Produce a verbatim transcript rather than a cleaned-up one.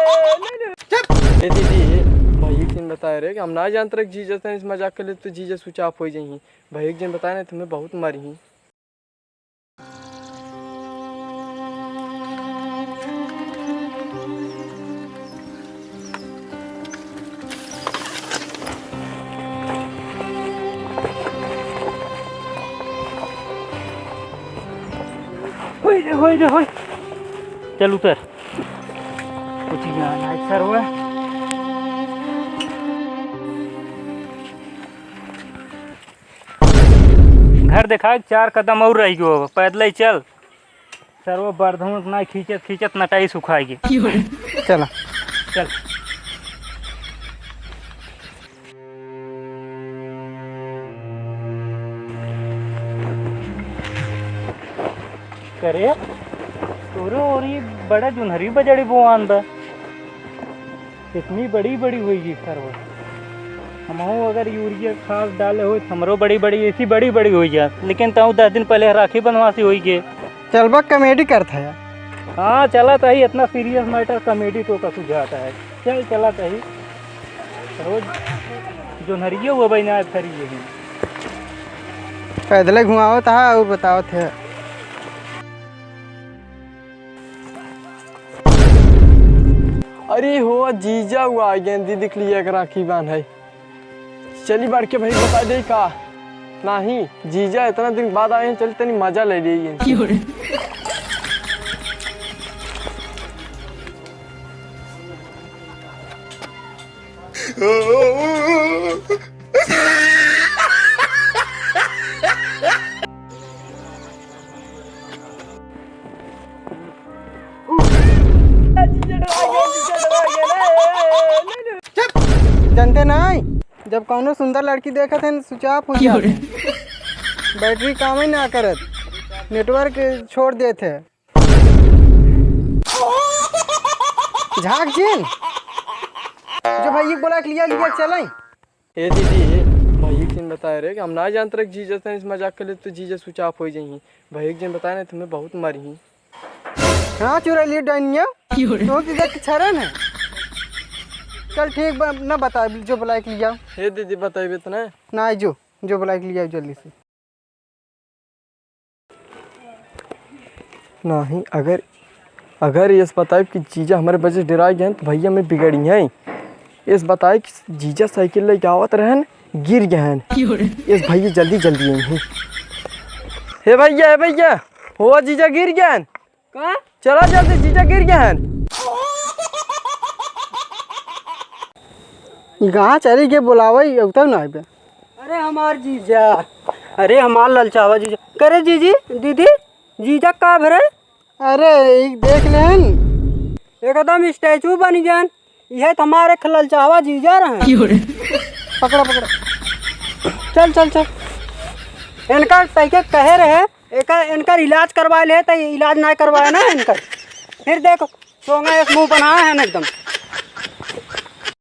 ए दीदी, भाई एक दिन बताए रहे कि हम ना जानत रहे कि जीजा से इस मजाक कर ले तो जीजा switch off होइ जाइहीं। भाई एक दिन बताए ना, तुम्हें बहुत मारिहीं। होई रे, होई रे, होई। चल उतर। कुछ ज्ञान है सरवा। घर देखा, चार कदम और रह गयो, पैदल ही चल। सरवा बरधौन ना खींचत खींचत नटाई सुखाई गई। चला। चल। करे, तोरो और ये बड़ा जुनहरी बजड़ी बोआन बा। इतनी बड़ी बड़ी होई गई सरवा। हमहू अगर यूरिया खाद डाले होई, हमरो बड़ी बड़ी, ऐसी बड़ी बड़ी होई जात। लेकिन तऊ दस दिन पहले राखी बंधवासी होई गए। चलबा, comedy करत है। हाँ, चलत ही, इतना serious matter comedy तो का सुझाता है। चल, चलत ही। रोज जोनहरिये हुआ बहिना फरी यही। पैदले घुमावत है और बतावत है। अरे हो जीजा, वो आ गए, दीदी के लिए एक राखी बांध है। चली बड़के भाई बता दे का? नाही, जीजा इतना दिन बाद आए हैं, चल तनी मजा ले लिए। चुप! जनते नाहीं, जब कौनो सुंदर लड़की देखत हैं, switch off हो जात। बैटरी कामे ना करत, network छोड़ देत है। झाक जिन, जो भाई बोला के लिया, लिया चलाई। ए दीदी, भाई एक दिन बताए रहे कि हम ना जानत रहे कि जीजा से इस मजाक कर ले तो जीजा switch off हो जाइए। भाई एक दिन बताए ना, तुम्हें बहुत मारिहीं। हाँ, चुड़ैली डाइनिया, क्यों रे? तो की देख छरन है। चल ठीक बा, ना बताए, जो बुलाए के लिया। हे दीदी, बताइबे तो ना। ना, जो, जो बुलाए के लिया जल्दी से। नाही, अगर, अगर यस बताइब कि जीजा हमरे वजह से डेराइ गए हैं, तो भइया मैं बिगड़ी हैं। यस बताइब कि जीजा साइकिल लेके आवत रहन, गिर गए हैं। यस भइया जल्दी, जल्दी आई हैं। हे भइया, हे भइया, हो जीजा गिर गए हैं। का? चला जल्दी, जीजा गिर गए हैं। ई कहाँ चली गए, बुलावे, अब तक ना आइबे। अरे हमार जीजा, अरे हमार ललचावा जीजा। करे जीजी, दीदी, जीजा का भरे? अरे, ई देख लेन। एकदम statue बन गए। यह तो हमारे ललचावा जीजा रहे। क्यों रे? पकड़ा, पकड़ा। चल, चल, चल। इनका तैके कहे रहे, एका, इनका इलाज करवा ले, तो इलाज ना करवाए ना इनका। फिर देखो, सोंगा एक मुंह बनाए हैं एकदम।